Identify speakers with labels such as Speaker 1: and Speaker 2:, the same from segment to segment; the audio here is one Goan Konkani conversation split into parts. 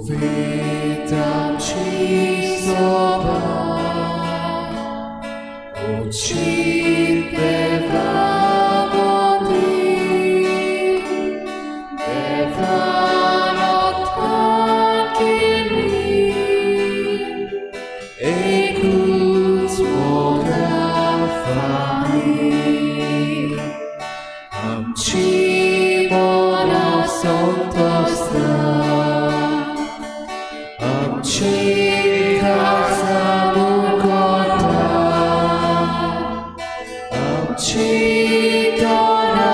Speaker 1: Witam Ci słowa, ucite vagoni, devarotakini, écoute mon famille, amci bona santosta. Amci kasamukota, amci dona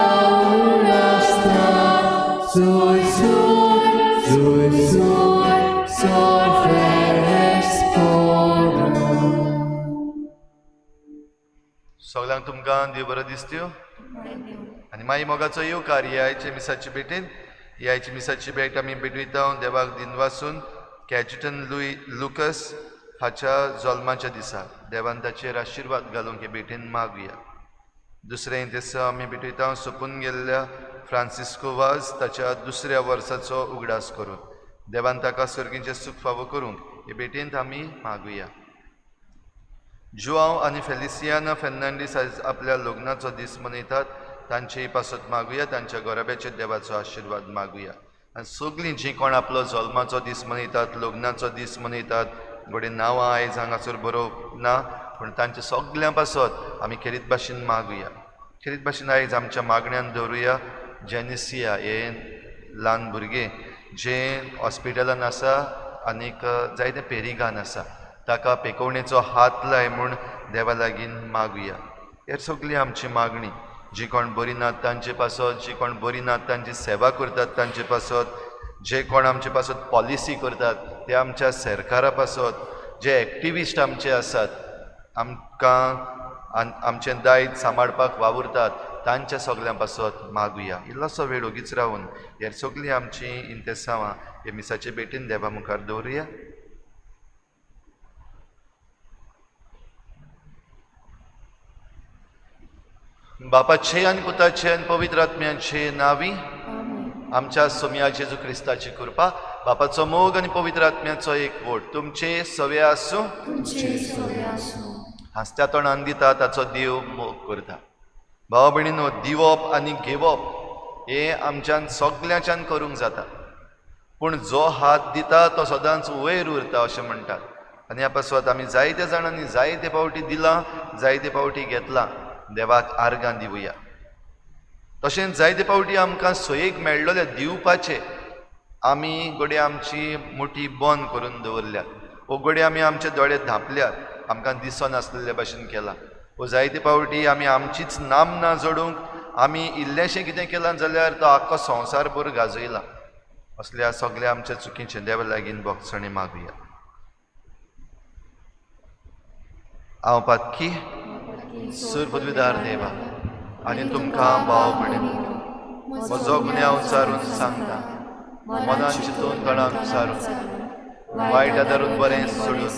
Speaker 1: ulasta, soy soy, soy soy, soy frespona.
Speaker 2: सगळ्यांक तुमकां देव बरो दिसत्यो आनी मागीर मोगाचो येवकार ह्या आयचे मिसाची भेटेन. ह्या आयची मिसाची भेट आमी भेटयता देवाक दिनवासून कॅजिटन लुई लुकस हाच्या जल्माच्या दिसा देवान ताचेर आशिर्वाद घालूंक हे भेटेन मागुया. दुसरें दिसा आमी भेटयता सोंपून गेल्ल्या फ्रांसिस्को वाज ताच्या दुसऱ्या वर्साचो उगडास करून देवान ताका सर्गीचें सूख फावो करूंक हे भेटेंत आमी मागुया. जुआंव आनी फेलिसियाना फेर्नांडीस आयज आपल्या लग्नाचो दीस मनयतात, तांचेय पासत मागुया, तांच्या घराब्याचेर देवाचो आशिर्वाद मागुया. आनी सगळीं जीं कोण आपलो जल्माचो दीस मनयतात, लग्नाचो दीस मनयतात, घडये नांवां आयज हांगासर बरोवंक ना, पूण तांच्या सगल्यां पासत आमी खेरीत भाशेन मागुया. खेरीत भाशेन आयज आमच्या मागण्यान दवरुया जेनिसिया हे ल्हान भुरगें जें हॉस्पिटलान आसा आनीक जायते पेरिगान आसा, ताका पेकोवणेचो हात लाय म्हूण देवा लागीं मागुया. हे सगळी आमची मागणी जी कोण बरी नात तांचे पासत, जी कोण बरी नात तांची सेवा करतात तांचे पासत, जे कोण आमचे पासत पॉलिसी करतात ते आमच्या सरकारा पासत, जे एक्टिविस्ट आमचे आसात आमकां आमचें दायज सांबाळपाक वावुरतात तांच्या सगल्यां पासत मागुया. इल्लोसो वेळ ओगीच रावन हे सगळीं आमची इंतेसांवां हे मिसाचे भेटीन देवा मुखार दवरुया. बापाचे आनी पुताचे आनी पवित्र आत्म्याचे नावी आमच्या सोम्या जेजू क्रिस्ताची कृपा, बापाचो मोग आनी पवित्र आत्म्याचो एक वोट तुमचे सवे आसूं. हांसत्या तोंडान दिता ताचो देव मोग करता. भाव भयणीनो, दिवप आनी घेवप हें आमच्यान सगळ्यांच्यान करूंक जाता, पूण जो हात दिता तो सदांच वयर उरता अशें म्हणटात. आनी ह्या पासत आमी जायत्या जाणांनी जायते फावटी दिलां, जायते फावटी घेतलां, देवाक आर्गां दिवया. तशेंच जायते फावटी आमकां सोयेक मेळ्ळोले दिवपाचे आमी घडये आमची मुठी बंद करून दवरल्यात, वो घडये आमी आमचे दोळे धांपल्यात, आमकां दिसनासलेले भाशेन केलां. वो जायते फावटी आमी आमचीच नामना जोडूंक आमी इल्लेंशें कितें केलां जाल्यार तो आख्खो संवसार भर गाजयला. असल्या सगल्या आमच्या चुकीचें देवा लागीं भोगसणी मागुया. हांव पातकी सूर पदवीदार देवा आनी तुमकां भाव भयणीनो म्हजो गुन्यांव विचारून सांगता, मनान चिंतून तोंडान विचारून वायट आदारून बरें सोडून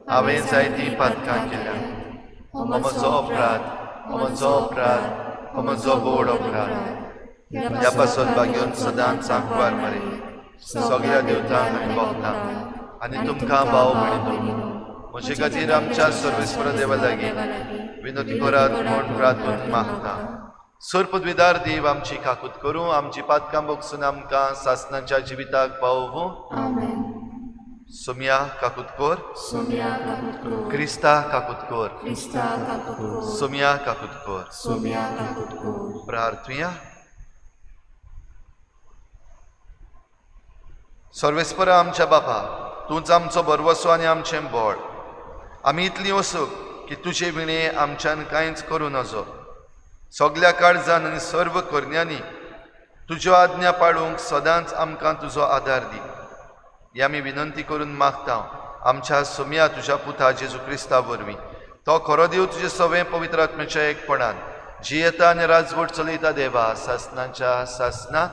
Speaker 2: हांवें जायतीं पातकां केल्या. हो म्हजो अपराध, हो म्हजो अपराध, हो म्हजो गोड अपराध. ह्या पासत भाग्योन सदांच आंकवार मरे सगळ्या देवतांक आनी भक्तांक आनी तुमकां भाव भयणीनो म्हजे खातीर आमच्या सर्वेस्पर देवा लागीं विनंती करात म्हूण प्रार्थून मागता. सर पदवीदार देव आमची काकूत करूं, आमची पातकां भोगसून आमकां सासनाच्या जिविताक पावोवं. सोम्या काकूत कर, क्रिस्ता काकूत कर, सोम्या काकूत कर. प्रार्थुया. सर्वेस्परा आमच्या बापा, तूंच आमचो भरवसो आनी आमचें बळ. आमी इतली वसूक की तुजे विणे आमच्यान कांयच करूं नजो. सगल्या काळजान आनी सर्व करण्यांनी तुज्यो आज्ञा पाळूंक सदांच आमकां तुजो आदार दी. ही आमी विनंती करून मागता आमच्या सोम्या तुज्या पुता जेजू क्रिस्ता वरवीं. तो खरो देव तुजे सवें पवित्र आत्म्याच्या एकपणान जियेता आनी राजवट चलयता देवा सासनाच्या सासना.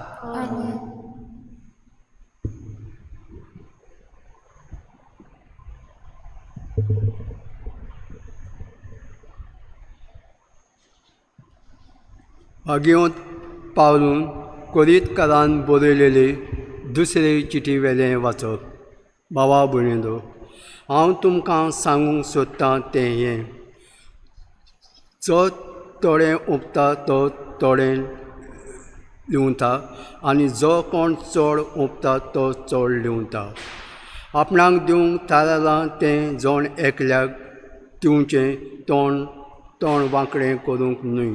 Speaker 3: भाग्यवंत पावलून कोरीतकारान बरयलेले दुसरे चिटी वेलें वाचप. भावा भयणींनो, हांव तुमकां सांगूंक सोदतां तें हें, जो थोडें ओंपता तो थोडें लिवता आनी जो कोण चड ओंपता तो चड लिवता. आपणाक दिवंक थारायलां तें जण एकल्याक दिवचें, तोंड तोंड वांकडें करूंक न्हय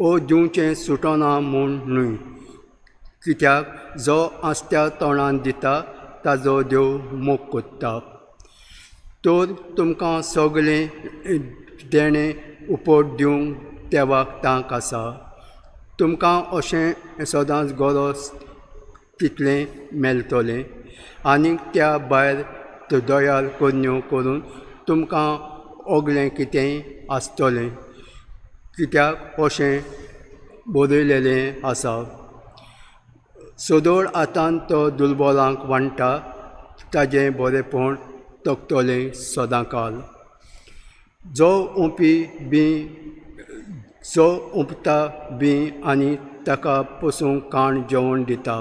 Speaker 3: ओ दिवचें सुटना म्हूण न्हय, कित्याक जो आसत्या तोंडान दिता ताजो देव मोग कोत्ता. तर तुमकां सगळें देणें उपट दिवंक देवाक तांक आसा. तुमकां अशें सदांच गरज तितलें मेळटलें आनी त्या भायर दयाल करण्यो करून तुमकां ओगलें कितेंय आसतलें, कित्याक अशें बरयलेलें आसा, सदळ हातान तो दुर्बलांक वांट्टा, ताजें बरेंपण तकतलें सदांकाल. जो ओंपी बी जो ओंपता बी आनी ताका पोसूंक खाण जेवण दिता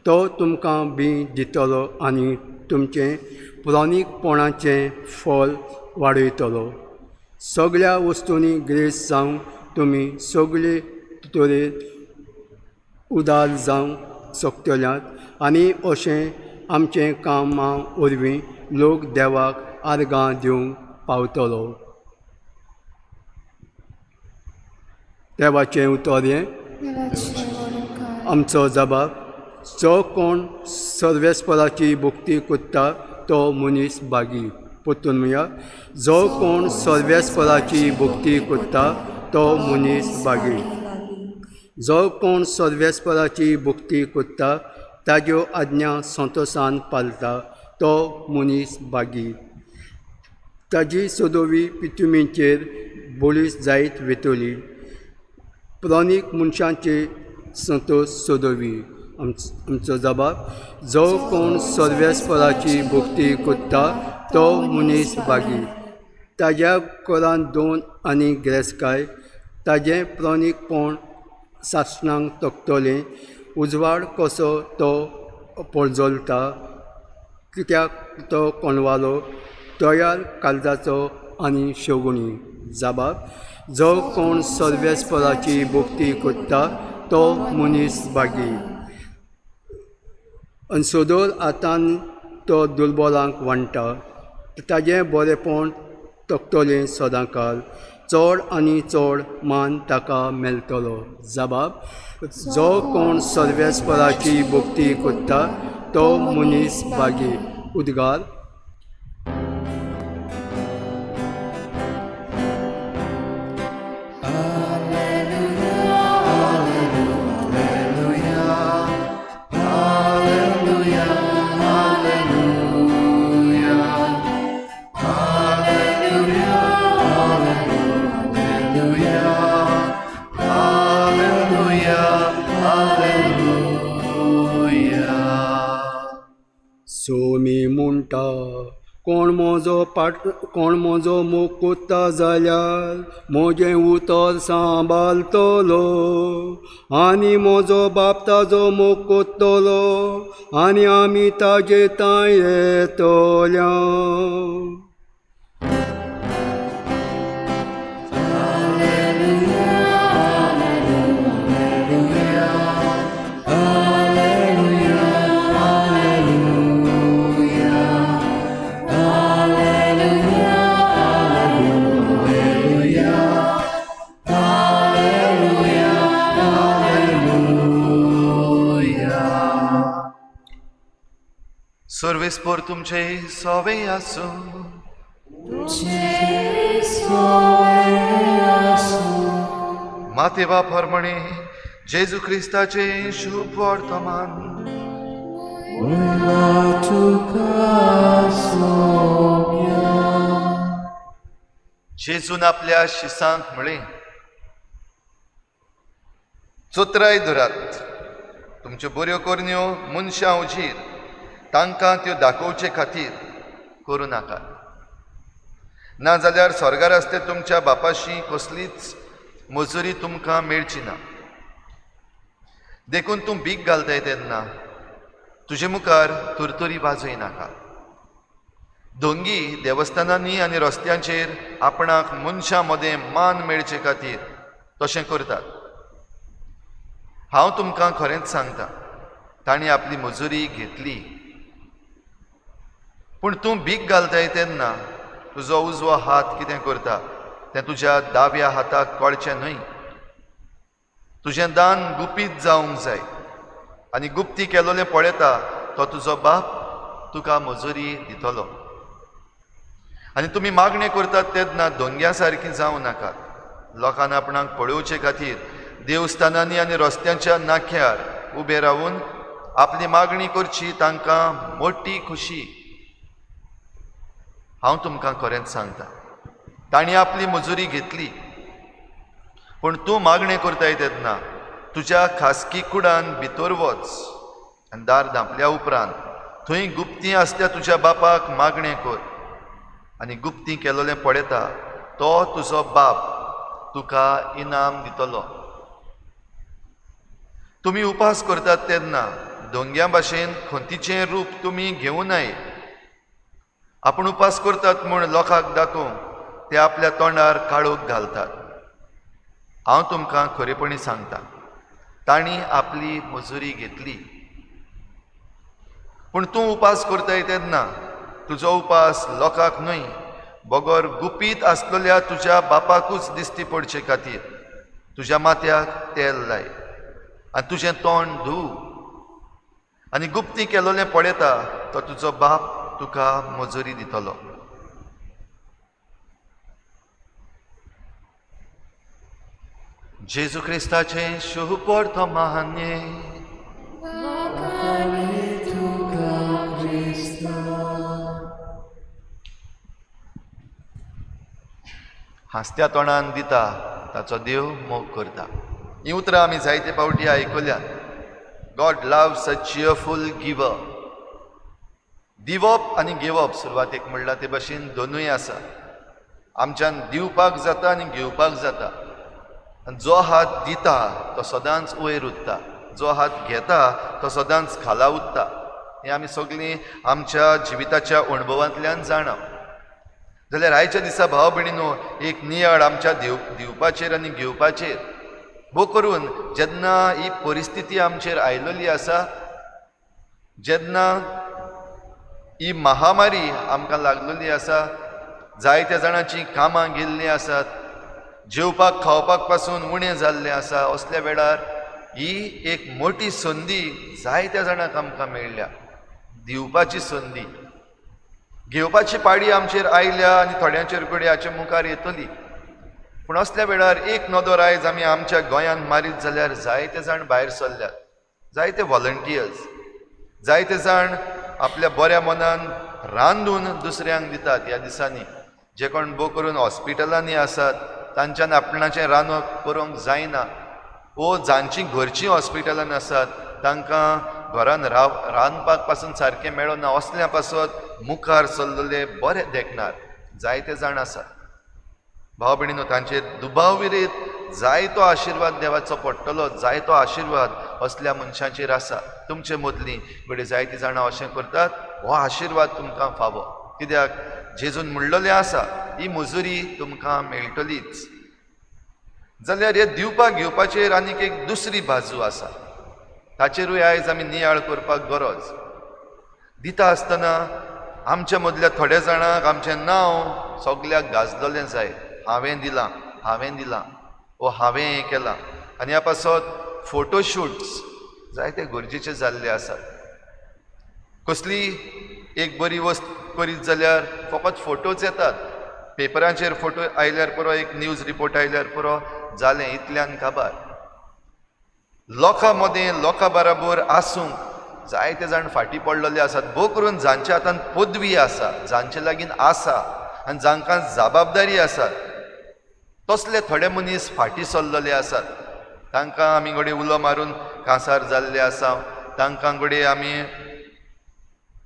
Speaker 3: तो तुमकां बी दितलो आनी तुमचें पुराणीकपणाचें फल वाडयतलो. सगळ्या वस्तूंनी ग्रेस जावंक तुमी सगळे तरेन उदार जावंक शकतल्यात आनी अशें आमचें कामां वरवीं लोक देवाक आर्गां दिवंक पावतलो. देवाचें उतर हें आमचो जबाब. जो कोण सर्वेस्पराची भक्ती करता तो मनीस भागी. परतून म्हणया, जो कोण सर्वेस्पराची भक्ती करता तो मनीस भागी. जो कोण सर्वेस्पराची भक्ती करता ताज्यो आज्ञा संतोसान पाळटा तो मनीस भागी. ताजी सदोवी पितुमीचेर बळीस जायत वतली. प्रणीक मनशांचे संतोश सोदोवी. आमचो जबाब, जो कोण सर्वेस्पराची भक्ती करता तो मनीस भागी. ताज्या कोरान दोन आनी गिरेस्तकाय ताजें प्रणीकपण सासणांक तकतलें. उजवाड कसो तो पोळजोलता, कित्याक तो कोणवालो दयाल काळजाचो आनी शगुणी. जबाब, जो कोण सर्वेस्पराची भक्ती करता तो मनीस भागी. आनी सदोर हातान तो दुर्बलांक वांट्टा, ताजें बरेंपण तकतलें सदांकाल. चड आनी चड मान ताका मेळटलो. जबाब, जो कोण सर्वेस्पराची भक्ती करता तो मनीस भागी. उद्गार. सोमी म्हणटा, कोण म्हजो पाट कोण म्हजो मोग कोत्ता जाल्यार म्हजें उतर सांबाळटलो आनी म्हजो बाप ताजो मोग कोत्तलो आनी आमी ताजे तांय येतल्या.
Speaker 2: सर्वेस्पर तुमचे सवे आसूं. मातेवा फरमणे जेजू क्रिस्ताचे शुभ वर्तमान. जेजून आपल्या शिसांक म्हळें, चोत्राय धरात, तुमच्यो बऱ्यो करण्यो मनशां उजीर तांकां त्यो दाखोवचे खातीर करूं नाकात, नाजाल्यार स्वर्गार आसते तुमच्या बापाशी कसलीच मजुरी तुमकां मेळची ना. देखून तूं भीक घालताय तेन्ना तुजे मुखार तुरतुरी वाजय नाका. दोंगी देवस्थानांनी आनी रस्त्यांचेर आपणाक मनशां मदें मान मेळचे खातीर तशें करतात. हांव तुमकां खरेंच सांगता, तांणी आपली मजुरी घेतली. पूण तूं भीक घालताय तेन्ना तुजो उजवो हात कितें करता तें तुज्या दाव्या हाताक कळचें न्हय. तुजें दान गुपीत जावंक जाय आनी गुप्ती केलोलें पळयता तो तुजो बाप तुका मजुरी दितलो. आनी तुमी मागणें करतात तेन्ना दोंग्या सारकी जावं नाकात. लोकांक आपणाक पळोवचे खातीर देवस्थानांनी आनी रस्त्यांच्या नाक्यार उबे रावून आपली मागणी करची तांकां मोटी खुशी. हांव तुमकां खरेंच सांगता, तांणी आपली मजुरी घेतली. पूण तूं मागणें करताय तेन्ना तुज्या खासगी कुडान भितर वच आनी दार धांपल्या उपरांत थंय गुप्ती आसल्या तुज्या बापाक मागणें कर आनी गुप्ती केलोलें पळयता तो तुजो बाप तुका इनाम दितलो. तुमी उपास करतात तेन्ना दोंग्या भाशेन खंतीचें रूप तुमी घेवं नये. आपूण उपास करतात म्हूण लोकांक दाखोवंक ते आपल्या तोंडार काळोख घालतात. हांव तुमकां खरेपणी सांगता, तांणी आपली मजुरी घेतली. पूण तूं उपास करताय तेन्ना तुजो उपास लोकांक न्हय बगर गुपीत आसलेल्या तुज्या बापाकूच दिश्टी पडचे खातीर तुज्या माथ्याक तेल लाय आनी तुजें तोंड धूव आनी गुप्ती केलोलें पळयता तो तुजो बाप तुका मजुरी दितलो. जेजू क्रिस्ताचें शुभ मान्य. हांसत्या तोंडान दिता ताचो देव मोग करता. हीं उतरां आमी जायते फावटी आयकल्यात. God loves a cheerful giver. दिवप आनी घेवप सुरवातेक म्हणलां ते भशेन दोनूय आसा. आमच्यान दिवपाक जाता आनी घेवपाक जाता. आनी जो हात दिता तो सदांच वयर उरता, जो हात घेता तो सदांच खाला उरता. हें आमी सगळीं आमच्या जिविताच्या अणभवांतल्यान जाणा. जाल्यार आयच्या दिसा भाव भयणीनो एक नियाळ आमच्या दिवपाचेर आनी घेवपाचेर भो करून जेन्ना ही परिस्थिती आमचेर आयलेली आसा, जेन्ना ही महामारी आमकां लागलेली आसा, जायत्या जाणांची कामां गेल्लीं आसात, जेवपाक खावपाक पासून उणें जाल्लें आसा, असल्या वेळार ही एक मोटी संदी जायत्या जाणांक आमकां मेळ्ळ्या, दिवपाची संदी. घेवपाची पाळी आमचेर आयल्या आनी थोड्यांचेर कडेन हाचे मुखार येतली. पूण असल्या वेळार एक नदर आयज आमी आमच्या गोंयांत मारीत जाल्यार जायते जाण भायर सरल्यात, जायते वॉलंटियर्स, जायते जाण आपल्या बऱ्या मनान रांदून दुसऱ्यांक दितात. ह्या दिसांनी जे कोण भोव करून हॉस्पिटलांनी आसात तांच्यान आपणाचें रांदप करूंक जायना, वो जांचीं घरचीं हॉस्पिटलान आसात तांकां घरान रांदपाक पासून सारकें मेळना, असल्या पासत मुखार सरलेले बरे देखणार जायते जाण आसात. भाव भयणीनो तांचेर दुबाव विरयत जायतो आशिर्वाद देवाचो पडटलो, जायतो आशिर्वाद असल्या मनशांचेर आसा. तुमचे मदलीं घडये जायतीं जाणां अशें करतात, हो आशिर्वाद तुमकां फावो. कित्याक जेजून म्हणलेलें आसा ही मजुरी तुमकां मेळटलीच. जाल्यार हे दिवपाक घेवपाचेर आनीक एक दुसरी बाजू आसा, ताचेरूय आयज आमी नियाळ करपाक गरज. दिता आसतना आमच्या मदल्या थोड्या जाणांक आमचें नांव सगल्याक गाजलेलें जाय, हांवें दिलां, हांवें दिलां, वो हांवें हें केलां. आनी ह्या पासत फोटोशूट्स जायते गरजेचे जाल्ले आसात. कसली एक बरी वस्त करीत जाल्यार फकत फोटोच येतात, पेपरांचेर फोटो आयल्यार पुरो, एक न्यूज रिपोर्ट आयल्यार पुरो, जालें, इतल्यान काबार. लोकां मदें लोकां बराबर आसूंक जायते जाण फाटीं पडलेले आसात, भोव करून जांच्या हातान पदवी आसा, जांचे लागीं आसा आनी जांकां जबाबदारी आसा तसले थोडे मनीस फाटीं सरलेले आसात. तांकां आमी घडये उलो मारून कांसार जाल्ले आसा, तांकां घडये आमी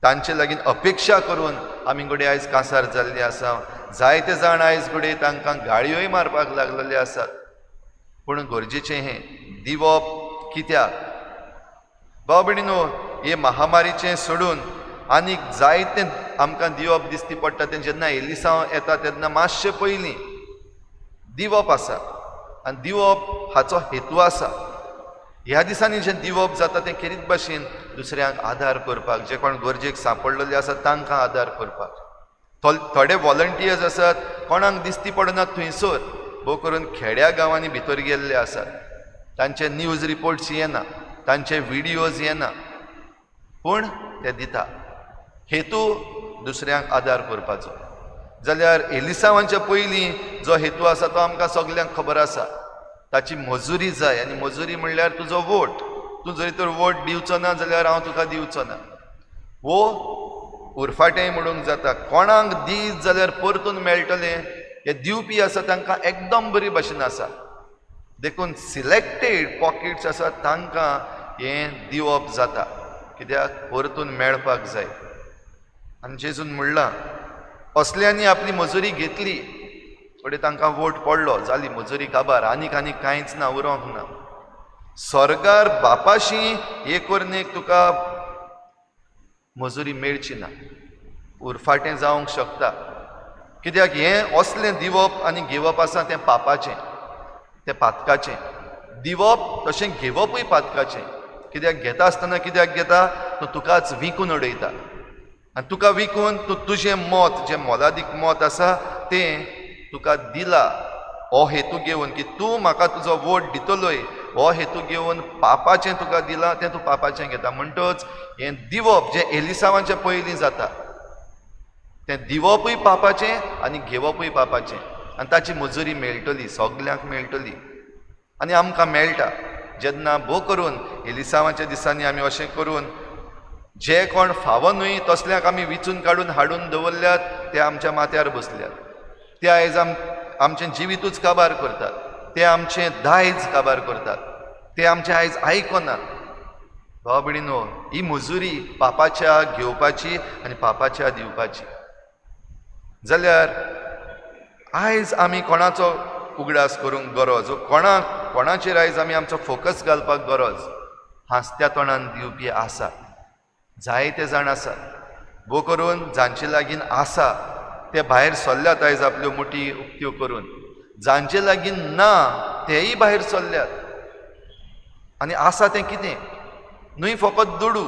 Speaker 2: तांचे लागीं अपेक्षा करून आमी घडये आयज कांसार जाल्ले आसा. जायते जाण आयज घडये तांकां गाळयोय मारपाक लागलेले आसात. पूण गरजेचें हें दिवप कित्याक, भाव भयणीनो, हे महामारीचें सोडून आनीक जायतें आमकां दिवप दिसती पडटा. तें जेन्ना एलिसांव येता तेन्ना मातशें पयलीं दिवप आसा आनी दिवप हाचो हेतू आसा. ह्या दिसांनी जें दिवप जाता तें खेरीत भाशेन दुसऱ्यांक आदार करपाक, जे कोण गरजेक सांपडलेले आसा तांकां आदार करपाक. थोडे वॉलंटियर्स आसात, कोणाक दिसती पडना थंयसर, भोव करून खेड्या गांवांनी भितर गेल्ले आसात. तांचे न्यूज रिपोर्ट्स येना, तांचे विडियोज येना, पूण ते दिता. हेतू दुसऱ्यांक आदार करपाचो. जाल्यार एलिसांवाच्या पयलीं जो हेतू आसा तो आमकां सगल्यांक खबर आसा. ताची मजुरी जाय, आनी मजुरी म्हणल्यार तुजो वोट. तूं जरी तर वोट दिवचो ना जाल्यार हांव तुका दिवचो ना. वो उरफाटें म्हणूंक जाता, कोणाक दीत जाल्यार परतून मेळटलें. हे दिवपी आसा तांकां एकदम बरी भाशेन आसा. देखून सिलेक्टेड पॉकेट्स आसा तांकां हें दिवप जाता, कित्याक परतून मेळपाक जाय. आनी जेजून म्हणलां, असल्यांनी आपली मजुरी घेतली, फुडें तांकां वोट पडलो, जाली मजुरी काबार, आनीक आनीक कांयच ना, उरोंक ना. स्वर्गार बापाशी हे करणेक तुका मजुरी मेळची ना, उरफाटें जावंक शकता. कित्याक हें असलें दिवप आनी घेवप आसा तें पापाचें, तें पातकाचें. दिवप तशें घेवपूय पातकाचें. कित्याक घेता आसतना कित्याक घेता, तूं तुकाच विकून उडयता, आनी तुका विकून तूं तुजें मत, जें मोलादीक मत आसा तें तुका दिला. हो हेतू घेवन की तूं म्हाका तुजो वोट दितलोय, हो हेतू घेवन पापाचें तुका दिलां, तें तूं पापाचें घेता. म्हणटच हें दिवप जें एलिसांवाचें पयलीं जाता तें दिवपूय पापाचें आनी घेवपूय पापाचें, आनी ताची मजुरी मेळटली, सगल्यांक मेळटली. आनी आमकां मेळटा जेन्ना भोव करून एलिसांवाच्या दिसांनी आमी अशें करून जे कोण फावो न्हय तसल्यांक आमी विचून काडून हाडून दवरल्यात, ते आमच्या माथ्यार बसल्यात. ते आयज आमचें जिवितूच काबार करतात, ते आमचें दायज काबार करतात, ते आमचें आयज आयकनात. भाव भयणीनो, ही मजुरी पापाच्या घेवपाची आनी पापाच्या दिवपाची. जाल्यार आयज आमी कोणाचो उगडास करूंक गरज, कोणाचेर आयज आमी आमचो फोकस घालपाक गरज? हांसत्या तोंडान दिवपी आसा, जायते जाण आसात. भोव करून जांचे लागीं आसा ते भायर सरल्यात आयज आपल्यो मुठी उक्त्यो करून, जांचे लागीं ना तेय भायर सरल्यात. आनी आसा तें कितें न्हय फकत दुडू,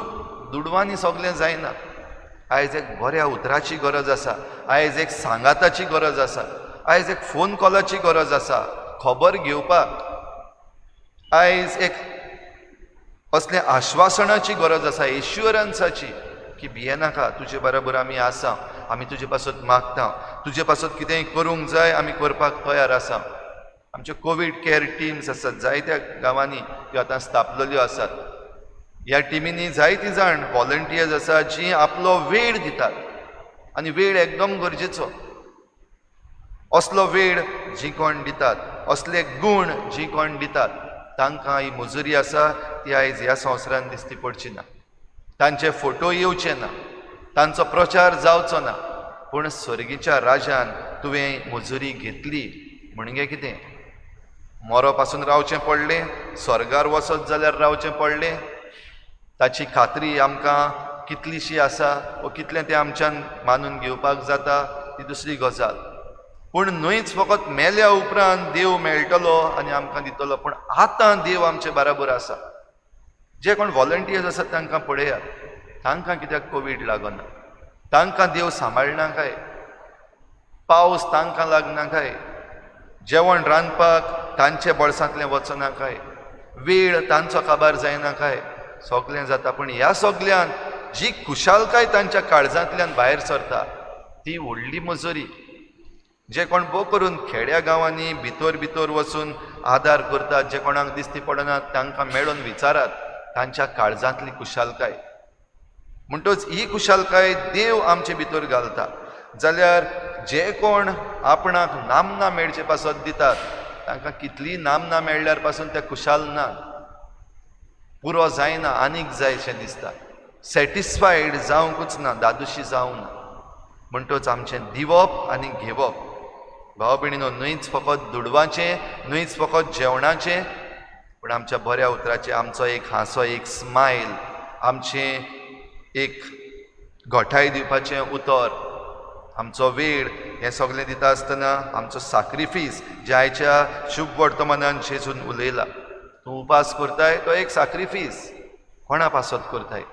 Speaker 2: दुडवांनी सगळें जायना. आयज एक बऱ्या उतराची गरज आसा, आयज एक सांगाताची गरज आसा, आयज एक फोन कॉलाची गरज आसा, खबर घेवपाक. आयज एक असल्या आश्वासनाची गरज आसा, एश्युरन्साची, की भियेनाका, तुजे बरोबर आमी आसा, आमी तुजे पासत मागता, तुजे पासत कितेंय करूंक जाय आमी करपाक तयार आसा. आमच्यो कोवीड केअर टिम्स आसात जायत्या गांवांनी, त्यो आतां स्थापलेल्यो आसात. ह्या टिमींनी जायतीं जाण वॉलंटियर्स आसात जीं आपलो वेळ दितात, आनी वेळ एकदम गरजेचो. असलो वेळ जी कोण दितात, असले गूण जी कोण दितात, तांकां ही मजुरी आसा ती आयज ह्या संवसारान दिसती पडची ना. तांचे फोटो येवचे ना, तांचो प्रचार जावचो ना, पूण स्वर्गीच्या राजान तुवें मजुरी घेतली म्हणजे कितें? मरो पासून रावचें पडलें, स्वर्गार वचत जाल्यार रावचें पडलें. ताची खात्री आमकां कितलीशी आसा वो कितलें तें आमच्यान मानून घेवपाक जाता ती दुसरी गजाल. पूण न्हयच फकत मेल्या उपरांत देव मेळटलो आनी आमकां दितलो, पूण आतां देव आमचे बराबर आसा. जे कोण वॉलंटियर्स आसात तांकां पळयात, तांकां कित्याक कोवीड लागना? तांकां देव सांबाळना काय? पावस तांकां लागना काय? जेवण रांदपाक तांचे बोळसांतलें वचना काय? वेळ तांचो काबार जायना काय? सगळें जाता. पूण ह्या सगल्यान जी खुशालकाय तांच्या काळजांतल्यान भायर सरता ती व्हडली मजुरी. जे कोण भोव करून खेड्या गांवांनी भितर भितर वचून आदार करतात, जे कोणाक दिसती पडना तांकां मेळून विचारात तांच्या काळजांतली खुशालकाय. म्हणटच ही खुशालकाय देव आमचे भितर घालता. जाल्यार जे कोण आपणाक नामना मेळचे पासत दितात तांकां कितली नामना मेळ्ळ्यार पासून ते खुशाल ना, पुरो जायना, आनीक जाय अशें दिसता, सॅटिस्फायड जावंकूच ना, दादोशी जावंक ना. म्हणटच आमचें दिवप आनी घेवप भाव भयणीनो न्हयच फकत दुडवाचें, न्हयच फकत जेवणाचें, पूण आमच्या बऱ्या उतराचें, आमचो एक हांसो, एक स्मायल, आमचें एक घोठाय दिवपाचें उतर, आमचो वेळ, हें सगळें दिता आसतना आमचो साक्रिफीस जें आयच्या शुभ वर्तमानान जेजून उलयला. तूं उपास करताय तो एक साक्रिफीस, कोणा पासत करताय?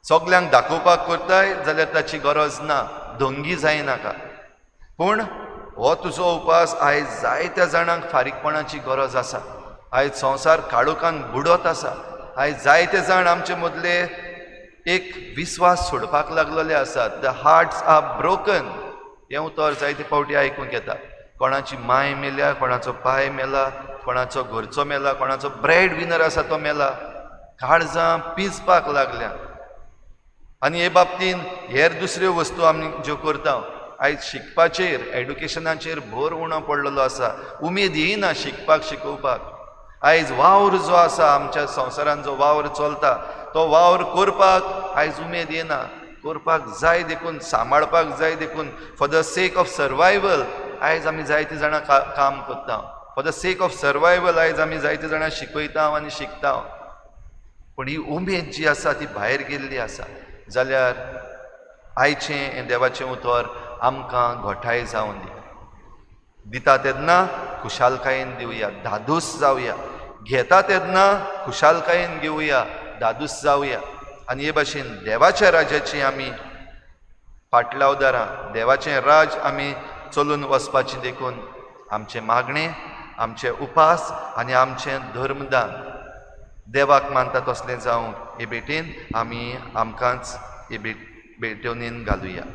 Speaker 2: सगल्यांक दाखोवपाक करताय जाल्यार ताची गरज ना, धंगी जायनाका. पूण हो तुजो उपास आयज जायत्या जाणांक फारीकपणाची गरज आसा. आयज संवसार काळोखान बुडत आसा. आयज जायते जाण आमचे मदले एक विस्वास सोडपाक लागलेले आसात. The hearts are broken हें उतर जायते फावटी आयकूंक येता. कोणाची माय मेल्या, कोणाचो पाय मेला, कोणाचो घरचो मेला, कोणाचो ब्रेड विनर आसा तो मेला. काळजां पिजपाक लागल्या. आनी हे बाबतीन हेर दुसऱ्यो वस्तू आमी ज्यो करता, आयज शिकपाचेर, एडुकेशनाचेर भर उणो पडलेलो आसा. उमेद येना शिकपाक, शिकोवपाक. आयज वावर जो आसा आमच्या संवसारान, जो वावर चलता तो वावर करपाक आयज उमेद येना. करपाक जाय देखून, सांबाळपाक जाय देखून, for the sake of survival आयज आमी जायतीं जाणां काम करता. For the sake of survival आयज आमी जायतीं जाणां शिकयता आनी शिकता. पूण ही उमेद जी आसा ती भायर गेल्ली आसा. जाल्यार आयचें हें देवाचें उतर आमकां घोठाय जावन दी. दिता तेन्ना खुशालकायेन दिवया, धादोस जावया. घेता तेन्ना खुशालकायेन घेवया, धादोस जावया. आनी हे भाशेन देवाच्या राज्याची आमी फाटलावदारां, देवाचें राज आमी चलून वचपाचें देखून आमचें मागणें, आमचे उपास आनी आमचें धर्मदान देवाक मानता तसलें जावंक हे भेटेन आमी आमकांच हे भेटवणेन घालुया.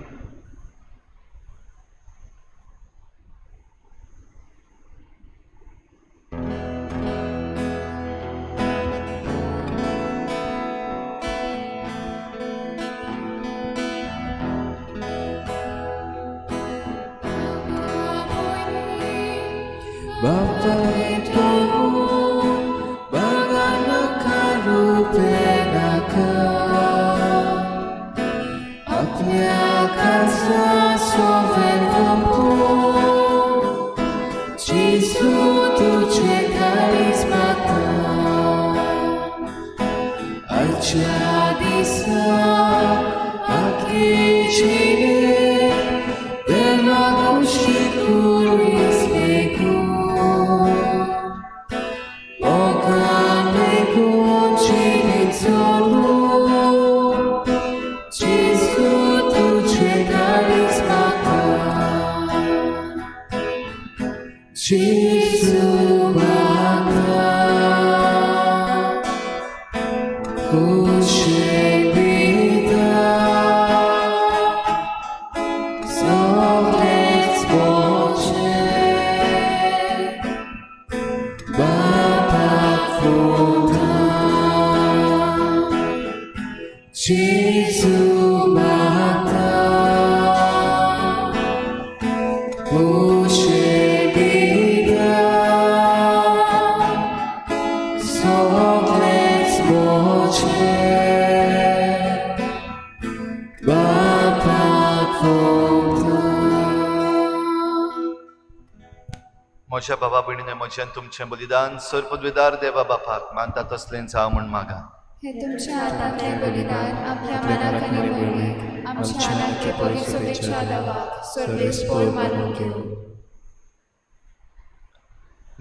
Speaker 2: म्हज्या बाबा भयणीने म्हजें तुमचें बलिदान सर्वपदवेदार देवा बापाक मानता तसलें जावं म्हूण मागा.
Speaker 1: हे तुमच्या हातांतलें बलिदान आपल्या मनाक आनी भयणीक आमच्या आनी परिशुद्धेच्या देवाक सर्वेस्पोर मानून घेवं.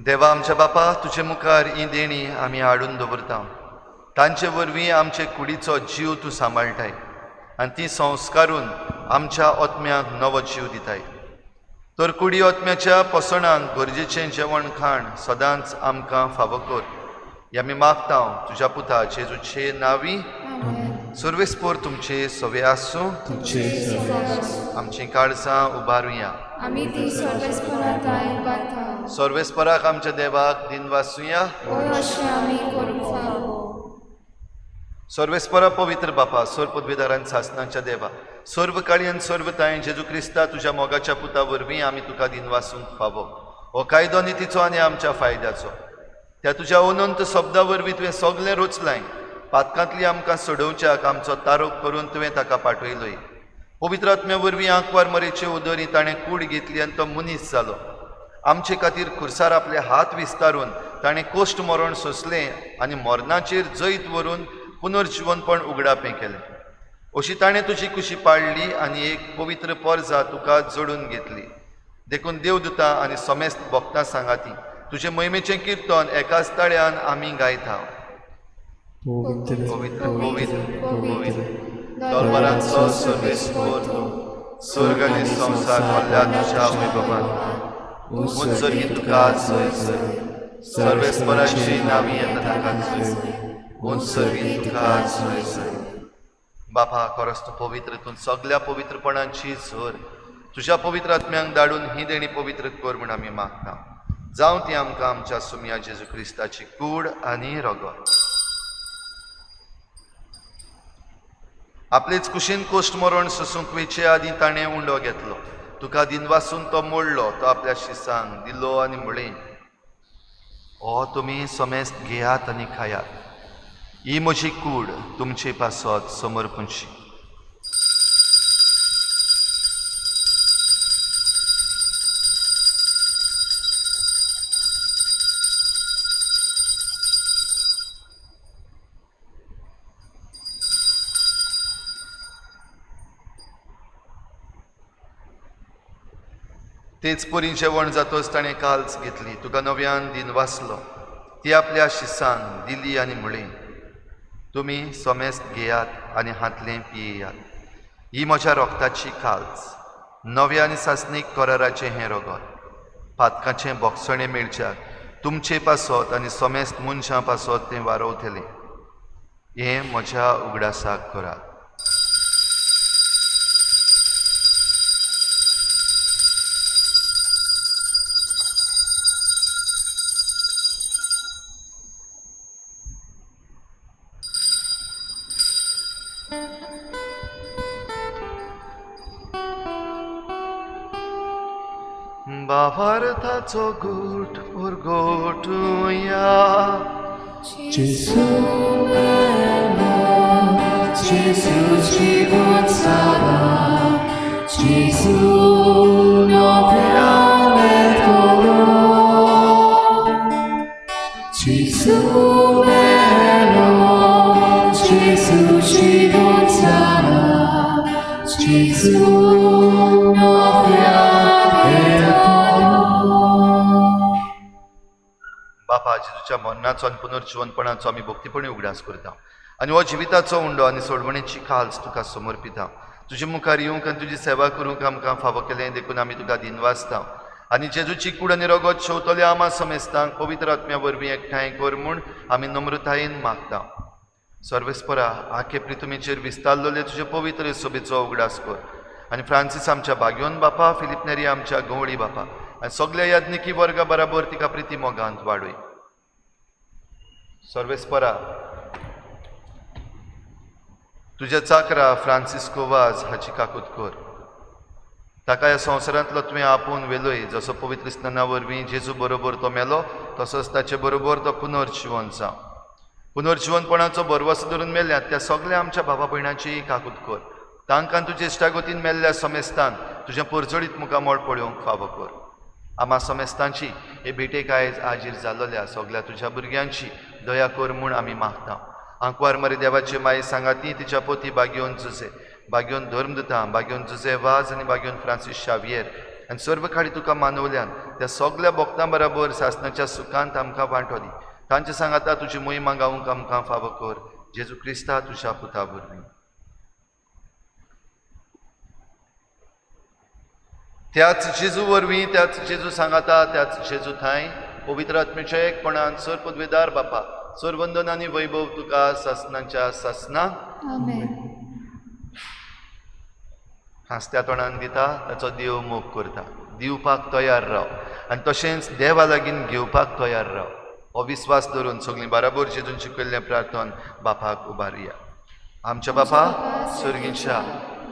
Speaker 2: देवा आमच्या बापा, तुजे मुखार ही देणी आमी हाडून दवरता. तांचे वरवीं आमचे कुडीचो जीव तूं सांबाळटाय आनी ती संस्कारून आमच्या आत्म्याक नवो जीव दिताय. तर कुडी आत्म्याच्या पोसणाक गरजेचें जेवण खाण सदांच आमकां फावो कर. हे आमी मागता तुज्या पुता जेजूचे नांवी. सर्वेस्पोर तुमचे सवे आसूं. आमचीं काळजां उबारुया. सर्वेस्पराक आमच्या देवाक दिनवासुया. सर्वेस्परा पवित्र बापा, सर्वपदवीदारान सासनाच्या देवा, सर्व काळी आनी सर्व तांय जेजू क्रिस्ता तुज्या मोगाच्या पुता वरवीं आमी तुका दिनवासूंक फावो. हो कायदो नितीचो आनी आमच्या फायद्याचो. त्या तुज्या अनंत शब्दा वरवीं तुवें सगळें रचलाय. पातकांतली आमकां सोडोवच्याक आमचो तारोक करून तुवें ताका पाठयलोय. पवित्र आत्म्या वरवीं आंकवार मरेचे उदरी ताणें कूड घेतली आनी तो मनीस जालो. आमचे खातीर खुर्सार आपले हात विस्तारून ताणें कोश्ट मरण सोंसलें आनी मरणाचेर जैत व्हरून पुनर्जिवनपण उगडापें केलें. अशी ताणें तुजी कुशी पाडली आनी एक पवित्र परजा तुका जोडून घेतली. देखून देवदूता आनी समेस्त भक्तां सांगाती तुजे मोहिमेचें किर्तन एकाच ताळ्यान आमी गायता.
Speaker 1: पवित्र पवित्र पवित्र
Speaker 2: दरबारांचो सर्वेस्पर तूं, स्वर्ग आनी संवसार भरल्या तुज्या वैभवान. उत्सर्गी तुका जय जय, सर्वेस्पराची नावी येता ताका जय, उत्सर्गी तुका जय जय. बापा, खरोच तूं पवित्र, तूं सगल्या पवित्रपणाची झर. तुज्या पवित्र आत्म्यांक धाडून ही देणी पवित्र कर म्हूण आमी मागता. जावं ती आमकां आमच्या सुमया जेजू क्रिस्ताची कूड आनी रगत. आपलेच कुशीन कोश्ट मरण सोसूंक वेचे आदीं ताणें उंडो घेतलो. तुका दिनवासून तो मोडलो, तो आपल्या शिसांक दिलो आनी म्हळें, हो तुमी समेस्त घेयात आनी खायात, ही म्हजी कूड तुमचे पासत समर्पणशी. तेच परी जेवण जातच ताणें काल्च घेतली, तुका नव्यान दिनवासलो, ती आपल्या शिसांक दिली आनी म्हळें, तुमी समेस्त घेयात आनी हांतलें पियेयात, ही म्हज्या रोगताची काल्च, नव्या आनी सासणीक कराराचें हें रगत, पातकाचें बोगसणें मेळच्याक तुमचे पासत आनी समेस्त मनशां पासत तें वारोवतलें. हें म्हज्या उगडासाक करात. भावार्थाचो गूट पुरगोटुया.
Speaker 1: Gesù mio, Gesù ci salva, Gesù novamente. Gesù mio, Gesù ci salva, Gesù novamente.
Speaker 2: बापा, जेजूच्या मरणाचो आनी पुनर्जिवनपणाचो आमी भक्तीपणी उगडास करता आनी हो जिविताचो उंडो आनी सोडवणेची खाल्स तुका समर्पिता. तुजे मुखार येवंक आनी तुजी सेवा करूंक आमकां फावो केलें देखून आमी तुका दिनवासता. आनी जेजूची कूड आनी रगत शेवतले आमा समेस्तांक पवित्र आत्म्या वरवीं एकठांय कर म्हूण आमी नम्रतायेन मागता. सर्वेस्परा, आखे प्रितुमेचेर विस्तारलेले तुजे पवित्र सोबेचो उगडास कर आनी फ्रांसीस आमच्या भाग्योन बापा, फिलीप नेरी आमच्या गवळी बापा आनी सगल्या याज्ञिकी वर्गा बराबर तिका प्रिती मोगांत वाडय. सर्वेस्परा, तुज्या चाकरा फ्रांसिस्को वाज हाची काकूत कर. ताका ह्या संवसारांतलो तुवें आपोवन व्हेलोय, जसो पवित्र स्नाना वरवीं जेजू बरोबर तो मेलो तसोच ताचे बरोबर तो पुनर्जिवन जावं. पुनर्जिवनपणाचो भरवसो धरून मेल्यात त्या सगल्या आमच्या भावा भयणांची काकूत कर. तांकां तुजे इश्टागतीन मेल्ल्या समेस्तान तुजें परजळीत मुखामळ पळोवंक फावो कर. आमा समेस्तांची हे भेटेक आयज आजीर जाल्लोल्या सगल्या तुज्या भुरग्यांची दया कर म्हूण आमी मागता. आंकवार मरे देवाची माई सांगाती तिच्या पोती बागयोन जुजे, बागयोन धर्मदूता, बागयोन जुजे वाज आनी बागयोन फ्रांसीस शावियर आनी सर्व खाडी तुका मानवल्यान त्या सगल्या भक्तां बराबर सासणाच्या सुखांत आमकां वांटो दी. तांचे सांगाता तुजी मोहिमा गावंक आमकां फावो कर. जेजू क्रिस्ता तुज्या पुता वरवीं. त्याच जेजू वरवीं, त्याच जेजू सांगाता, त्याच जेजू थांय पवित्र आत्म्याच्या एकपणान सर पदवेदार बापा, सर वंदन आनी वैभव तुका सासणाच्या सासना.
Speaker 1: आमेन.
Speaker 2: हांसत्या तोंडान दिता ताचो देव मोग करता. दिवपाक तयार राव आनी तशेंच देवा लागीं घेवपाक तयार राव. हो विस्वास धरून सगळीं बराबर जेजून शिकयल्लें प्रार्थन बापाक उबारया. आमच्या बापा स्वर्गीच्या,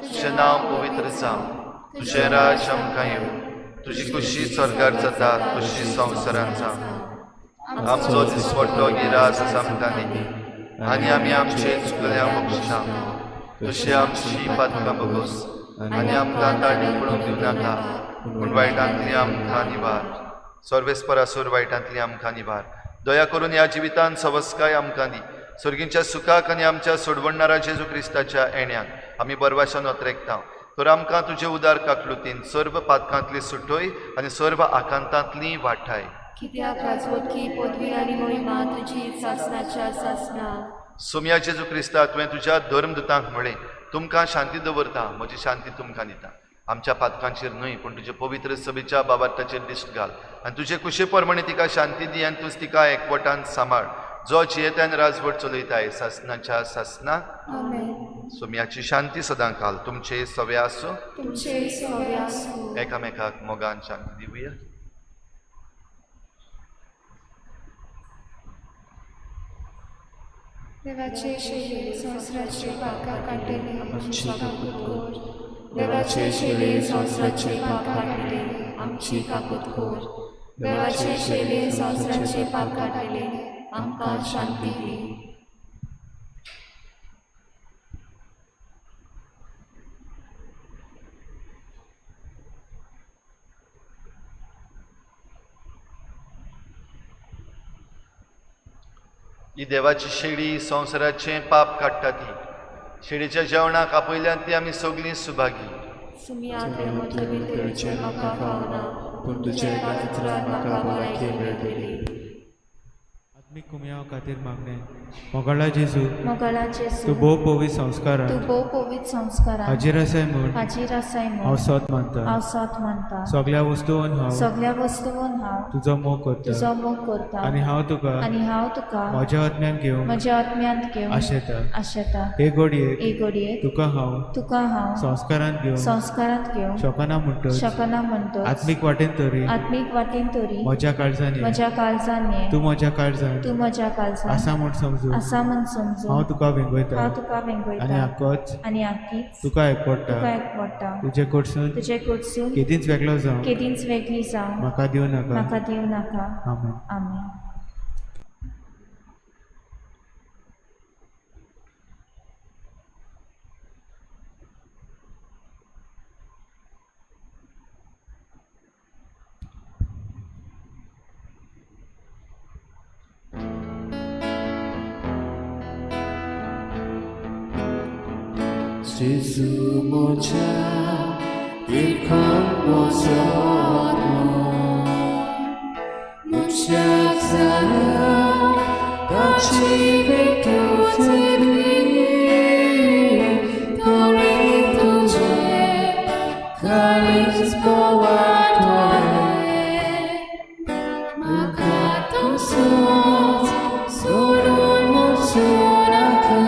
Speaker 2: तुजें नांव पवित्र जावं, तुजें राज आमकां येवं, तुजी खुशी स्वर्गार जाता तशी संवसारांत जावं. आमचो दिसपट्टो गिरास आमकां दी आनी आमी आमचे चुकल्या बक्षां तशी आमची पातकां बगोस आनी आमकां ताणी पडूंक दिवं नाका, पूण वायटांतली आमकां निवार. सर्वेस्परासूर वायटांतली आमकां निवार. दया करून ह्या जिवितान सवस्काय आमकां दी. सर्गींच्या सुखाक आनी आमच्या सोडवणणारा जेजू क्रिस्ताच्या येण्याक आमी बरवाशान ओतरेकता. तर आमकां तुजे उदार काकलुतीन सर्व पातकांतली सुटोय आनी सर्व आकांतांतली वाठाय.
Speaker 1: कित्याक राजवटकी पदवी आनी महिमा तुजी सासनाच्या सासना.
Speaker 2: सोम्या जेजू क्रिस्ता, तुवें तुज्या धर्मदूतांक म्हळें, तुमकां शांती दवरता, म्हजी शांती तुमकां दिता. आमच्या पातकांचेर न्हय पूण तुजे पवित्र सभेच्या बाबार्थाचेर दिश्ट घाल आनी तुजे कुशे प्रमाणे तिका शांती दी आनी तूंच तिका एकवटान सांबाळ, जो जियेत्यान राजवट चलयताय सासनाच्या सासना. सोम्याची शांती सदां काल तुमचे सवे आसूं.
Speaker 1: तुमचे सवे आसूं.
Speaker 2: एकामेकाक मोगान शांती दिवया.
Speaker 1: देवाचे शेले संवसाराचे पापा काडटले आमची काकूत कर. देवाचे शेले संवसाराचे पाप काडटले आमची काकूत कर. देवाचे शेले संवसाराचे पाप काडटले आमकां शांती दी.
Speaker 2: ही देवाची शेळी संवसाराचें पाप काडटा. ती शेळीच्या जेवणाक आपयल्यान ती आमी सगळीं सुभागी.
Speaker 1: सुम्या तुवें भितर येवचें म्हाका फावना,
Speaker 4: पूण तुज्या एका उतरान म्हाका भलायकी मेळटली.
Speaker 5: आत्मीक कुमयाव खातीर मागणें. मोगाळा जेजू,
Speaker 6: मोगाळा जेजू,
Speaker 5: तूं भोव पवित्र संस्कारान,
Speaker 6: तूं भोव पवित्र संस्कारान
Speaker 5: हाजीर आसाय म्हूण,
Speaker 6: हाजीर आसाय म्हूण
Speaker 5: हांव सत मानता.
Speaker 6: हांव सत मानता.
Speaker 5: सगळ्या वस्तून हांव,
Speaker 6: सगळ्या वस्तून हांव
Speaker 5: तुजो मोग करता,
Speaker 6: तुजो मोग करता
Speaker 5: आनी हांव तुका,
Speaker 6: आनी हांव तुका
Speaker 5: म्हज्या आत्म्यान घेवंक,
Speaker 6: म्हज्या आत्म्यांत घेवंक
Speaker 5: आशेता.
Speaker 6: आशेता.
Speaker 5: हे घडयेक,
Speaker 6: हे घडयेक
Speaker 5: तुका हांव,
Speaker 6: तुका हांव
Speaker 5: संस्कारांत घेवंक,
Speaker 6: संस्कारांत घेवंक
Speaker 5: शकना म्हणटच,
Speaker 6: शकना म्हणटच,
Speaker 5: आत्मीक वाटेन तरी,
Speaker 6: आत्मीक वाटेन तरी
Speaker 5: म्हज्या काळजान ये,
Speaker 6: म्हज्या काळजान ये,
Speaker 5: तूं म्हज्या काळजान,
Speaker 6: तूं म्हज्या काळजान
Speaker 5: आसा म्हूण समजून,
Speaker 6: आसा म्हूण समजून
Speaker 5: हांव तुका वेंगयता,
Speaker 6: हांव तुका वेंगयता
Speaker 5: आनी आकोच
Speaker 6: आनी आकीच
Speaker 5: तुका एकवटा,
Speaker 6: तुका एकवटा.
Speaker 5: तुजे कडसून
Speaker 6: तुजे कडसून
Speaker 5: केदींच वेगळो जावं
Speaker 6: केदींच वेगळी जावं
Speaker 5: म्हाका दिवं नाका.
Speaker 6: म्हाका दिवं नाका.
Speaker 5: आमेन.
Speaker 6: आमेन.
Speaker 4: Gesù moja ikon mozotmo muchak zara kachive tuzebi tori tuje kalis boatore makato sot solo mutsuraka.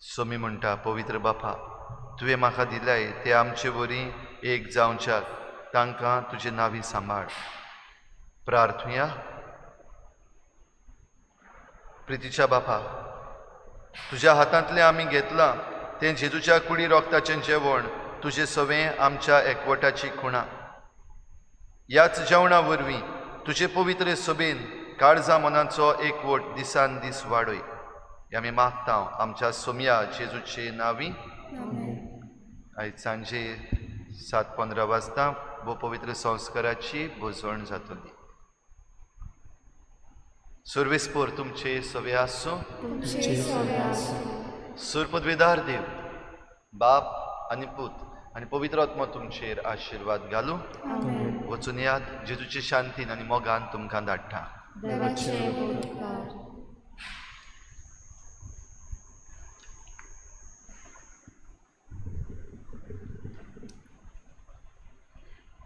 Speaker 2: Somi म्हणटा, पवित्र बापा, तुवें म्हाका दिलाय ते आमचे वरी एक जावच्याक तांकां तुजे नावी सांबाळ. प्रार्थुया. प्रितीच्या बापा, तुज्या हातांतलें आमी घेतलां तें जेजूच्या कुडी रोगताचें जेवण तुजें सवें आमच्या एकवटाची खुणा. ह्याच जेवणा वरवीं तुजे पवित्र सभेन काळजा मनाचो एकवट दिसान दीस वाडय. आमी मागता आमच्या सोम्या जेजूचे नावी. आयज सांजे 7:15 वाजता भोव पवित्र संस्काराची भोजवण जातली. सुर्वेस्पोर तुमचे सवे आसूं. सुरपदवेदार देव बाप आनी पूत आनी पवित्र आत्मो तुमचेर आशिर्वाद घालूं. वचून यात, जेजूची शांतीन आनी मोगान तुमकां धाडटा।
Speaker 1: देवाचे उपकार।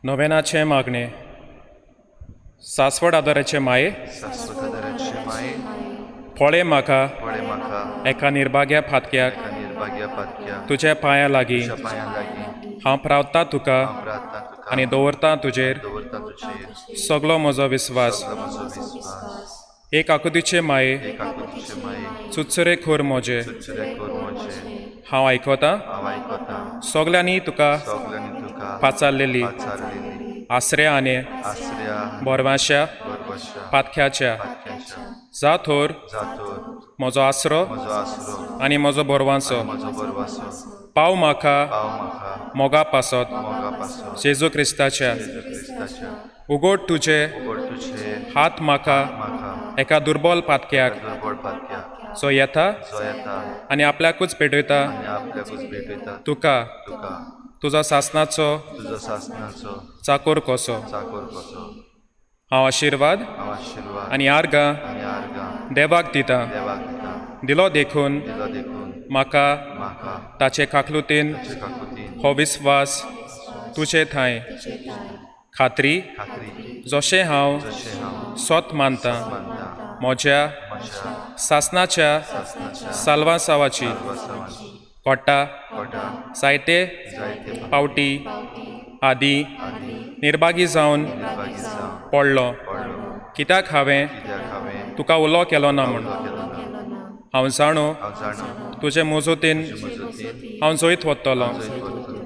Speaker 7: नोवेनाचें मागणें। सासवड आदाराचे माये,
Speaker 2: सासवत आदाराचे माये,
Speaker 7: पळय म्हाका
Speaker 2: पळय म्हाका
Speaker 7: एका निर्भाग्या फातक्याक,
Speaker 2: एका निर्भाग्या पातक्याक,
Speaker 7: तुज्या पांयां लागीं
Speaker 2: तुज्या पांयां लागीं
Speaker 7: हांव प्रावतां तुका
Speaker 2: हांव प्रार्थना तुका
Speaker 7: आनी दवरतां तुजेर
Speaker 2: दवरतां तुजेर
Speaker 7: सगलो म्हजो विस्वास।
Speaker 2: सगलो म्हजो विस्वास।
Speaker 7: एक आकुतीचे माये,
Speaker 2: एक आकुतीचे माये,
Speaker 7: चुचुरे खोर म्हजे,
Speaker 2: चुचुरे खोर म्हजे,
Speaker 7: हांव आयकतां
Speaker 2: हांव आयकतां
Speaker 7: सगल्यांनी तुका
Speaker 2: सगल्यांनी तुका
Speaker 7: पाचारलेली
Speaker 2: पाचारलेली
Speaker 7: आसऱ्या आनी
Speaker 2: आसऱ्या
Speaker 7: बोरवांश्या
Speaker 2: बोरवांश्या
Speaker 7: पातख्याच्या
Speaker 2: पातक्याच्या
Speaker 7: जा थोर
Speaker 2: जातोर
Speaker 7: म्हजो आसरो
Speaker 2: म्हजो आसरो
Speaker 7: आनी म्हजो बोरवांसो
Speaker 2: म्हजो बोरवांसो
Speaker 7: पाव म्हाका
Speaker 2: पाव म्हाका
Speaker 7: मोगा पासत
Speaker 2: मोगा पासत
Speaker 7: जेजू क्रिस्ताच्या
Speaker 2: जेजू क्रिस्ताच्या
Speaker 7: उगोड तुजे
Speaker 2: उगड तुजे
Speaker 7: हात म्हाका
Speaker 2: म्हाका
Speaker 7: एका दुर्बल पातक्याक
Speaker 2: दुर्बळ पातक्याक
Speaker 7: जो येता
Speaker 2: जो येता
Speaker 7: आनी आपल्याकूच पेटयता
Speaker 2: आनी आपल्याकूच भेटयता
Speaker 7: तुका
Speaker 2: तुका
Speaker 7: तुजो सासनाचो
Speaker 2: तुजो सासनाचो
Speaker 7: चाकोर कसो
Speaker 2: चाकोर कसो।
Speaker 7: हांव आशिर्वाद
Speaker 2: हांव आशिर्वाद
Speaker 7: आनी आर्गां
Speaker 2: आनी आर्गां
Speaker 7: देवाक दिता
Speaker 2: देवाक दिता
Speaker 7: दिलो देखून
Speaker 2: दिलो देखून
Speaker 7: म्हाका
Speaker 2: म्हाका
Speaker 7: ताचे काकलुतीन
Speaker 2: ताचे काकुतीन
Speaker 7: हो विस्वास तुजे ठांय खात्री
Speaker 2: खात्री
Speaker 7: जशें हांव
Speaker 2: जशें हांव
Speaker 7: सोत मानतां
Speaker 2: मानतां
Speaker 7: म्हज्या
Speaker 2: म्हज्या
Speaker 7: सासनाच्या
Speaker 2: सासनाच्या
Speaker 7: साल्वासावाची
Speaker 2: साल्वासावाची
Speaker 7: कोटा
Speaker 2: कोटा
Speaker 7: जायते
Speaker 2: जायते
Speaker 7: पावटी आदी
Speaker 2: आदी
Speaker 7: निर्भागी जावन
Speaker 2: निर्भागी जावन
Speaker 7: पडलो
Speaker 2: पडलो
Speaker 7: कित्याक हांवें
Speaker 2: कित्याक हांवें
Speaker 7: तुका उलो केलो ना म्हूण
Speaker 2: उलो केलो ना।
Speaker 7: हांव जाणो
Speaker 2: हांव जाणो
Speaker 7: तुजे मोजोतीन
Speaker 2: तुजे मजतीन
Speaker 7: हांव जैत वतलो
Speaker 2: जैत वतलो।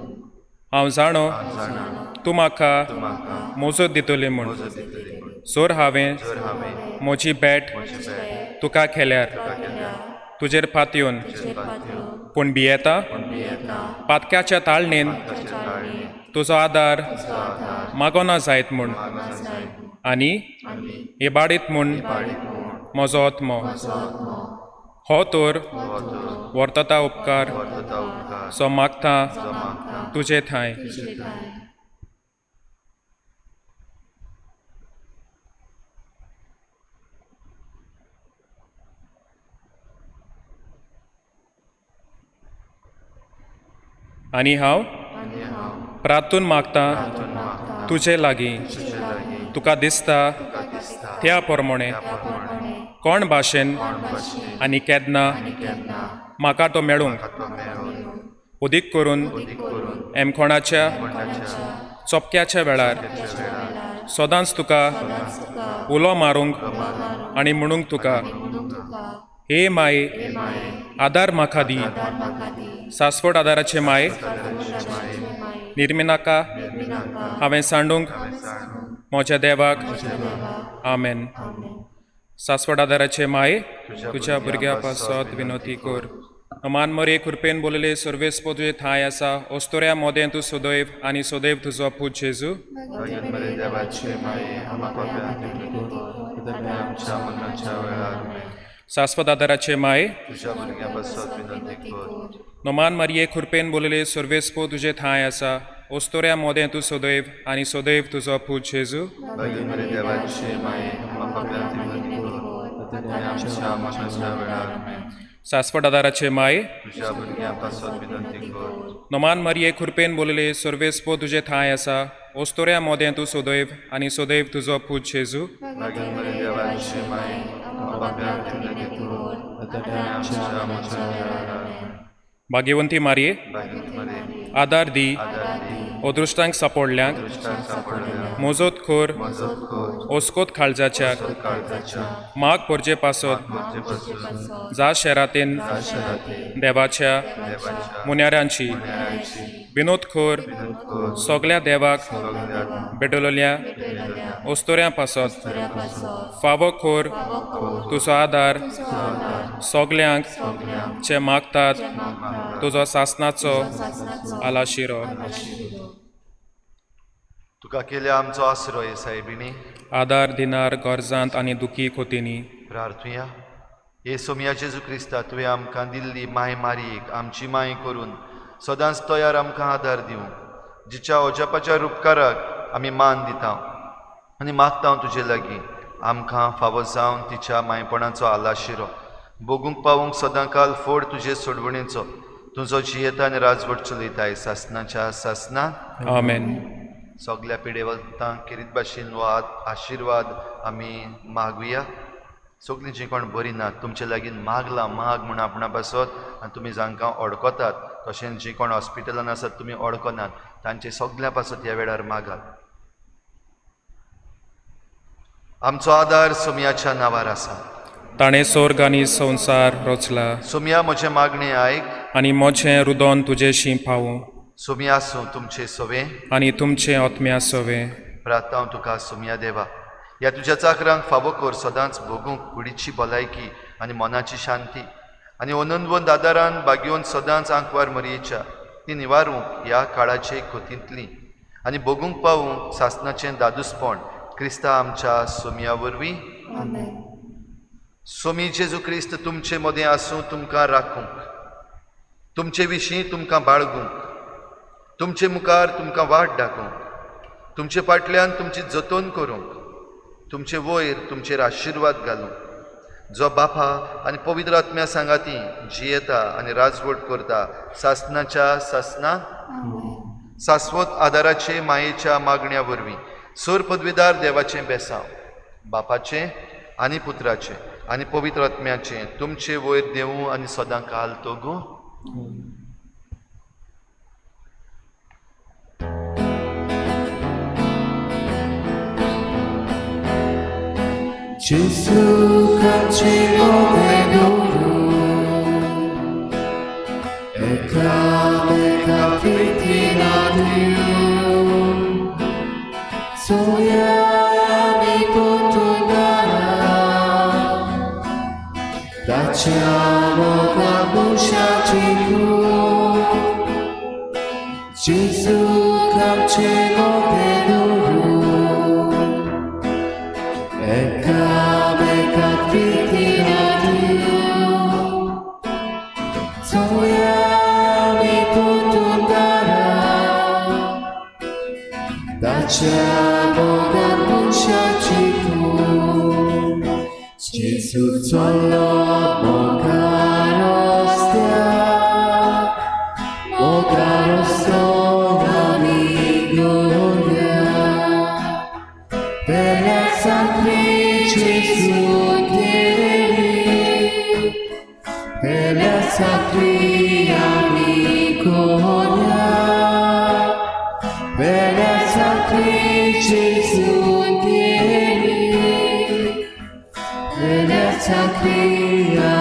Speaker 7: हांव जाणो
Speaker 2: हांव जाणा
Speaker 7: तूं म्हाका
Speaker 2: तूं म्हाका
Speaker 7: मोजत दितली म्हूण
Speaker 2: मजत दितली म्हूण।
Speaker 7: जर हांवें
Speaker 2: जर हांवें
Speaker 7: म्हजी भेट
Speaker 2: म्हजी भेट
Speaker 7: तुका केल्यार
Speaker 2: तुका केल्यार
Speaker 7: तुजेर पातयेवन
Speaker 2: तुजेर पातयेवन
Speaker 7: पूण भियेता
Speaker 2: पूण भियेता
Speaker 7: पातक्याच्या ताळणेन
Speaker 2: ताचे ताळणेन
Speaker 7: तुजो आदार
Speaker 2: तुजो आदार
Speaker 7: मागोना जायत म्हूण
Speaker 2: मागना जायत
Speaker 7: आनी इबाडीत म्हूण
Speaker 2: इबाडीत म्हूण
Speaker 7: म्हजो आत्मो हो तर
Speaker 2: हो तर
Speaker 7: वर्तता उपकार
Speaker 2: वर्तता उपकार
Speaker 7: जो मागता
Speaker 2: जो मागता
Speaker 7: तुजे ठांय। आनी हांव प्रार्थून मागता तुजे लागीं
Speaker 2: तुजे लागीं
Speaker 7: तुका दिसता
Speaker 2: तुका दिसता
Speaker 7: त्या प्रमाणे
Speaker 2: त्या प्रमाणे
Speaker 7: कोण भाशेन
Speaker 2: कोण भाशेन
Speaker 7: आनी केन्ना
Speaker 2: केन्ना
Speaker 7: म्हाका तो मेळूंक
Speaker 2: म्हाका तो मेळून
Speaker 7: उदीक करून
Speaker 2: उदीक करून
Speaker 7: एमकोणाच्या
Speaker 2: कोणाच्या
Speaker 7: चोपक्याच्या वेळार
Speaker 2: त्याच्या वेळार
Speaker 7: सदांच तुका उलो मारूंक आनी म्हणूंक तुका हे माये आदार म्हाका दी। सासवड आदाराचे माये निर्मिनाका हांवें सांडूंक म्हज्या देवाक आमेन। सासवड आदाराचे माये तुज्या भुरग्या पासत विनोती कर। मान मरे कृपेन बोलले सर्वेस्पो तुजे ठांय आसा ओस्तोऱ्या मोदें तूं सदैव आनी सदैव तुजो पूत जेजू।
Speaker 2: भाग्यवान मरे देवाचे माये आमकां पाप्यांक कर आनी आमच्या मरणाच्या वेळार
Speaker 7: सास्वत आदाराचे माये
Speaker 2: तुज्या भुरग्यां पासत विनंती कर।
Speaker 7: नोमान मारिये कृपेन बोलले सर्वेस्पो तुजे ठांय आसा ओस्तोऱ्या मोदें तूं सदैव आनी सदैव तुजो पूत जेजू।
Speaker 2: भाग्यवान मरे देवाचे माये आमकां पाप्यांक कर आनी आमच्या मरणाच्या वेळार
Speaker 7: सासवट आदाराचे माये
Speaker 2: तुज्या भुरग्यां पासत विनंती कर।
Speaker 7: नोमान मारिये कृपेन बोलले सर्वेस्पो तुजे ठांय आसा ओस्तोऱ्या मोदें तूं सदैव आनी सदैव तुजो पूत जेजू।
Speaker 2: भाग्यवान मरे देवाचे माये आमकां पाप्यांक कर आनी आमच्या मरणाच्या वेळार
Speaker 7: भाग्यवंती मारिये
Speaker 2: भाग्यवंती मारिये
Speaker 7: आदार दी
Speaker 2: आदार दी
Speaker 7: अदृश्टांक सापडल्यांक
Speaker 2: दुश्टांक सांपडल्या
Speaker 7: मोजत कर
Speaker 2: मजत कर
Speaker 7: ओस्कोत काळजाच्या
Speaker 2: काळजाच्या
Speaker 7: माग पोरजे पासत
Speaker 2: गरजे पासून
Speaker 7: जा शेरातीन
Speaker 2: शेरातीन
Speaker 7: देवाच्या
Speaker 2: देवाच्या
Speaker 7: मुन्यारांची
Speaker 2: न्यायाची
Speaker 7: विनोद खोर
Speaker 2: विनोद कर
Speaker 7: सगल्या देवाक
Speaker 2: सगल्या
Speaker 7: भेटलेल्या ओस्तोऱ्यां पासत फावो खोर तुजो आदार सगल्यांक जे मागतात तुजो सासनाचो आलाशिरो।
Speaker 2: तुका केल्या आमचो आसरो हे सायबिणी
Speaker 7: आदार दिनार गरजांत आनी दुखी खोतींनी
Speaker 2: प्रार्थुया। हे सोमया जेजू क्रिस्ता तुवें आमकां दिल्ली माय मारयेक आमची माय करून सदांच तयार आमकां आदार दिवंक, जिच्या अजापाच्या रुपकाराक आमी मान दिता आनी मागता तुजे लागीं आमकां फावो जावन तिच्या मायपणाचो आलाशिरो भोगूंक पावूंक सदांकाल फोड तुजे सोडवणेचो तुजो जियेता आनी राजवट चलयताय सासनाच्या सासना.
Speaker 7: आमेन.
Speaker 2: सगल्या पिडेवंतांक खेरीत भाशेन हो आशिर्वाद आमी मागुया. सगलीं जीं कोण बरीं नात तुमचे लागीं मागलां माग म्हूण आपणा पासत आनी तुमी जांकां वळखतात तशेंच जीं कोण हॉस्पिटलान आसात तुमी वळखनात तांचे सगल्या पासत ह्या वेळार मागात. आमचो आदार सोमयाच्या नांवार आसा.
Speaker 7: ताणें सोर्ग आनी संवसार रचला.
Speaker 2: सोमया म्हजें मागणें आयक
Speaker 7: आनी म्हजें रुदोन तुजेशी पावूं.
Speaker 2: सोमया आसूं तुमचें सवें
Speaker 7: आनी तुमचें आत्म्या सवें.
Speaker 2: प्रार्थना तुका सोमया देवा ह्या तुज्या चाकरांक फावो कर सदांच भोगूंक कुडीची भलायकी आनी मनाची शांती आनी अनंतवंत आदारान बागेवन सदांच आंकवार मरयेच्या ती निवारूंक ह्या काळाचे खोतींतली आनी भोगूंक पावूंक सासनाचें दादूसपण क्रिस्ता आमच्या सोमया वरवीं. सोमी जेजू क्रिस्त तुमचे मदें आसूं तुमकां राखूंक तुमचे विशीं तुमकां बाळगूंक तुमचे मुखार तुमकां वाट दाखोवंक तुमचे फाटल्यान तुमची जतन करूंक तुमचे वयर तुमचेर आशिर्वाद घालूंक जो बापा आनी पवित्र आत्म्या सांगाती जियेता आनी राजवट करता सासनाच्या सासना. सास्वत आदाराचे मायेच्या मागण्या वरवीं सोर पदवीदार देवाचें बेसांव बापाचें आनी पुत्राचें आनी पवित्र आत्म्याचें तुमचे वयर देवूं आनी सदां काल तोगूं.
Speaker 4: Gesù cancellò d'oro e clame capitina Dio soiami potundara tacciamo la busciacico Gesù cancellò d'oro e clame capitina Dio soiami potundara tacciamo la busciacico Gesù solo mocaro stia mocaro sola mi gloria per la sacrifice per la sacria mi gloria per la sacrifice per la sacria.